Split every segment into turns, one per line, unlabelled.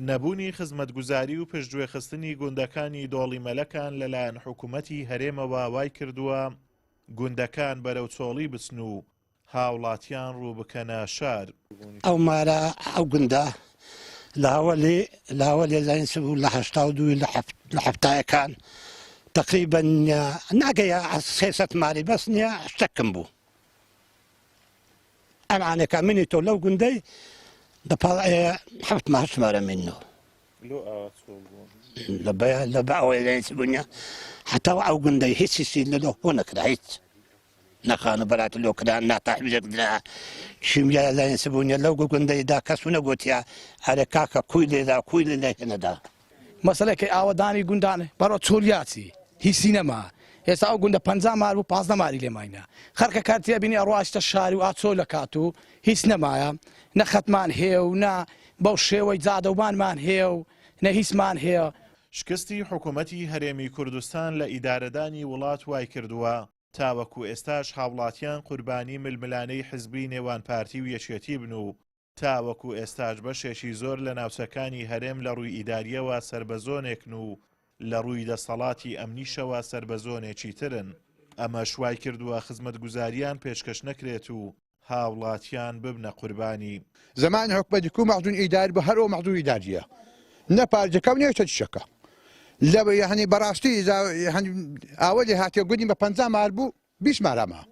نەبوونی خزمەتگوزاری و پشتگوێخستنی گوندەکانی دۆڵی مەلەکان لەلایەن حکومەتی هەرێمەوە وایکردووە گوندەکان بەرەو چۆڵی بچن و هاوڵاتیان ڕووبکەنە شار.
ئەو مارە ئەو گوندە لە هەوەلی لە هەوەلی زین سبوو لە 82 لە هەفتایەکان تقریبا ناگەیە 300 ماری بەس نییە شتەکم بوو ئەمانەکە منی تۆ لەو گوندەی دەپاڵ حەفت ماه شمارە منەوە لە بەوەی لە بوونە حتا ئەو گوندەی هیچ لە لۆ نەکرا هیچ نە خانووبەرات لۆ کرا نە تەحویلێک درا شیمیا لایەن سبوونیە لەو گوندەی دا کەس و نەگوتیا ئەرێ کاکە کوی لێدا کوی لێ لێنەدا.
مەسەلەکەی ئاوەدانی گوندان بەڕۆ چۆلیاچی هیچی نەما ئێستا ئەو گوندە 50 مار بوو 15 ماری لێ ماینە خەرکە کارتیا بینی ئەڕواشتە شاری و ئاچۆ لە کات و هیچ نەمایە نە خەتمان هەیە و نە بەو شێوەی جادەوبانمان هەیە و نە هیچمان هەیە.
شکستی حکومەتی هەرێمی کوردستان لە ئیدارەدانی وڵات وایکردووە تاوەکو ئێستاش هاوڵاتیان قوربانی ململانێی حزبی نێوان پارتی و یەکێتی بن و تاوەکو ئێستاش بەشێکی زۆر لە ناوچەکانی هەرێم لە ڕووی ئیدارییەوە سەر بە زۆنێکن و لە ڕووی دەسەڵاتی ئەمنیشەوە سەر بە زۆنێکی ترن، ئەمەش وایکردووە خزمەتگوزارییان پێشکەش نەکرێت و هاوڵاتیان ببنە قوربانی.
زەمانی حکومەتی کو مەخزون ئیداری بۆ هەر ئەو مەخزون ئیداریە نە پارجەکە و نە چەکە لە یعنی بەڕاستی ئاوە لێ هاتێ گوندی بە 50 مار بوو 20 مارا ما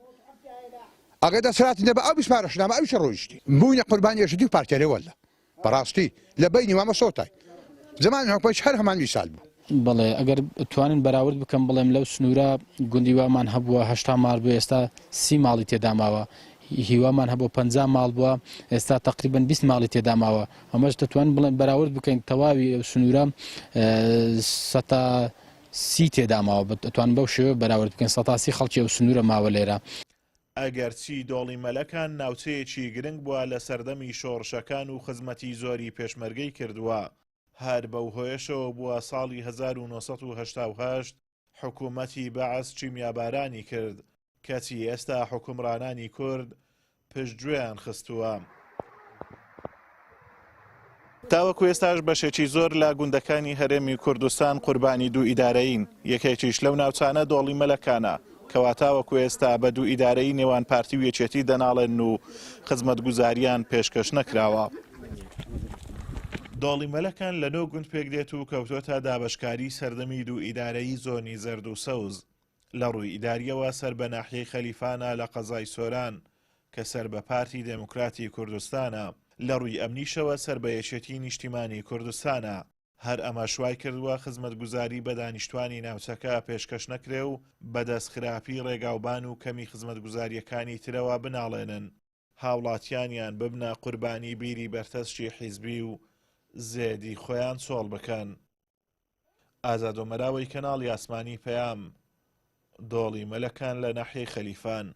ئەگەر دەسەڵاتی نەبا ئەو 20 مارەش ناما ئەویش ڕۆیشتی بووینە قوربانی یەکێتی و پارتیەرێ وەللە بەڕاستی لە بەینی وامە سۆتای زەمانی حکومەتیش هەر هەمان میسال بوو.
بەڵێ ئەگەر توانن بەراورد بکەم بڵێم لەو سنوورە گوندی وامان هەبووە 80 ماڵ بوو ئێستا سی ماڵی تێدا ماوە هیوامان هەبوو 50 ماڵ بووە ئێستا تقریبا 20 ماڵی تێدا ماوە ئەمەش دەتوان بڵێن بەراورد بکەین تەواوی ئەو سنوورە سەتا سی تێدا ماوە دەتوان بەو شێوە بەراورد بکەین سەتا سی خەڵکی ئەو سنوورە ماوە لێرە.
ئەگەرچی دۆڵی مەلەکان ناوچەیەکی گرنگ بووە لە سەردەمی شۆڕشەکان و خزمەتی زۆری پێشمەرگەی کردووە، هەر بەو هۆیەشەوە بووە ساڵی 1988 حکوومەتی بەعس کیمیابارانی کرد، کەچی ئێستا حوکمڕانانی کورد پشتگوێیان خستووە. تاوەکو ئێستاش بەشێکی زۆر لە گوندەکانی هەرێمی کوردستان قوربانی دوو ئیدارەیین، یەکێکیش لەو ناوچانە دۆڵی مەلەکانە، کەوا تاوەکو ئێستا بە دوو ئیدارەیی نێوان پارتی و یەکێتی دەناڵێنن و خزمەتگوزارییان پێشکەش نەکراوە. دۆڵی مەلەکان لە نۆ گوند پێکدێت و کەوتووەتە دابەشکاری سەردەمی دوو ئیدارەیی زۆنی زەرد و سەوز. لە ڕووی ئیدارییەوە سەر بە ناحیەی خەلیفانە لە قەزای سۆران کە سەر بە پارتی دێموکراتی کوردستانە، لە ڕووی ئەمنیشەوە سەر بە یەکێتی نیشتیمانی کوردستانە، هەر ئەمەش وایکردووە خزمەتگوزاری بە دانیشتوانی ناوچەکە پێشکەش نەکرێ و بەدەست خراپی ڕێگاوبان و کەمی خزمەتگوزارییەکانی ترەوە بناڵێنن، هاوڵاتیانیان ببنە قوربانی بیری بەرتەسکی حیزبی و زێدی خۆیان چۆڵ بکەن. ئازاد ئۆمەراوەی کەناڵی ئاسمانی پەیام، دۆڵی مەلەکان لە ناحیەی خەلیفان.